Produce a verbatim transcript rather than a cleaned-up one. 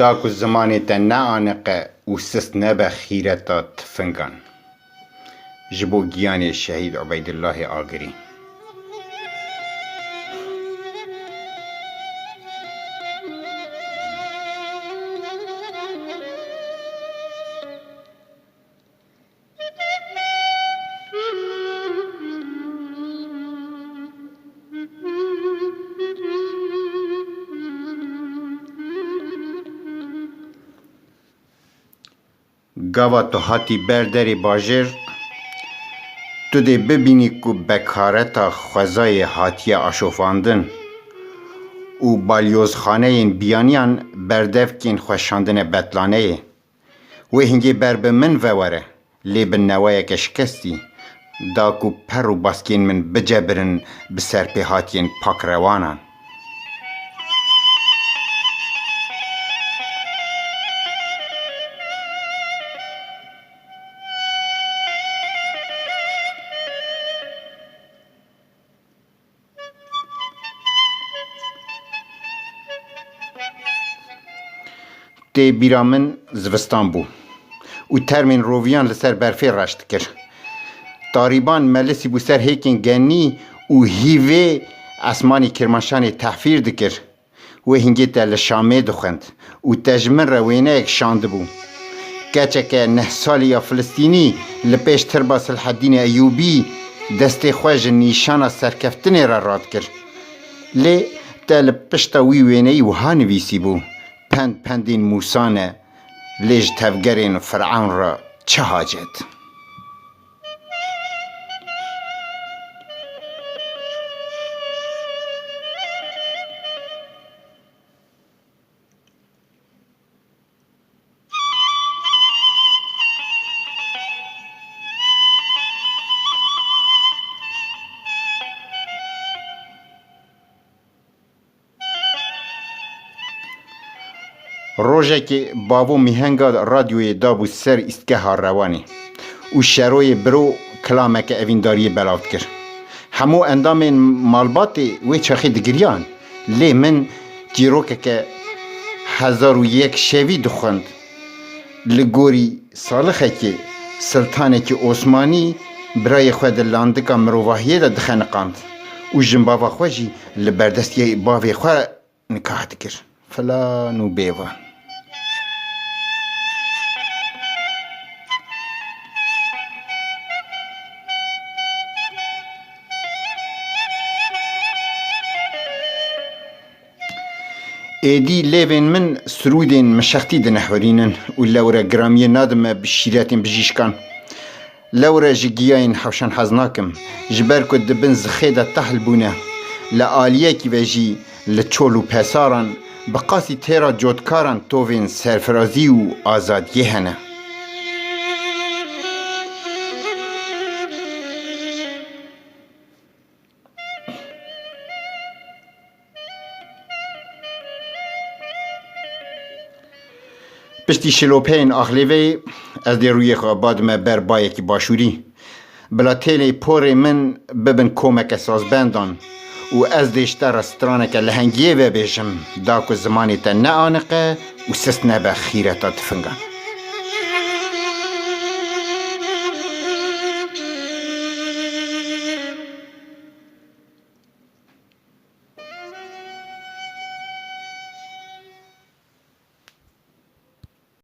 Da ku zimanê te neaniqe û sist nebe xîreta tifingan. Ji bo giyanê Şehîd Ubeydillahê Agirî. Gava tu hatî ber derê bajêr, tu dê bibînî ku bekareta xwezayê hatiye aşofandin û balyozxaneyên biyaniyan berdevkên xwe şandine betlaneyê. Wê hingê ber bi min ve were, lê bi neweyeke şikestî, da ku per û baskên min bicebirin bi serpêhatiyên pakrewanan. Tê bîra min zivistan bû û termên roviyan li ser berfê reş dikir. Tarîban melisî bû ser hêkên genî û hîvê esmanî Kirmaşanê tehfîr dikir. Wê hingê te li Şamê dixwend û te ji min re wêneyek şandibû. Keçeke neh salî ya Filistînî li pêş tirba Silhedînê Eyûbî destê xwe ji nîşana serkeftinê re radikir. Lê te li pişta wî wêneyî wiha nivîsîbû: Pend pendên Mûsa ne, lê ji tevgerên Firewn re çi hacet? Rojekê bavo mîhenga radyoyê dabû ser îstgeha Rewanê û şeroyê biro kilameke evîndariyê belav dikir. Hemû endamên malbatê wê çaxê digiriyan, lê min çîrokeke hezar û yek şevî dixwend. Li gorî salixekê, siltanekî Osmanî birayê xwe di landika mirovahiyê de dixeniqand û jinbava xwe jî li berdestiyê bavê xwe nikah dikir. Filan û bêvan. Êdî lêvên min sirûdên mişextî dinehurînin û lewre giramiyê nadime bi şîretên bijîşkan. Lewre ji giyayên hewşan hez nakim, ji ber ku di bin zixê de tehl bûne. Li aliyekî ve jî li çol û pesaran bi qasî têra cotkaran tovên serfirazî û azadiyê hene. Piştî şilopeyên Axlêveyê ez dê rûyê xwe badime ber bayekî başûrî. Bila têlê porê min bibin komeke sazbendan û ez dê ji te re straneke lehengiyê vebêjim, da ku zimanê te neaniqe û sist nebe xîreta tifingan.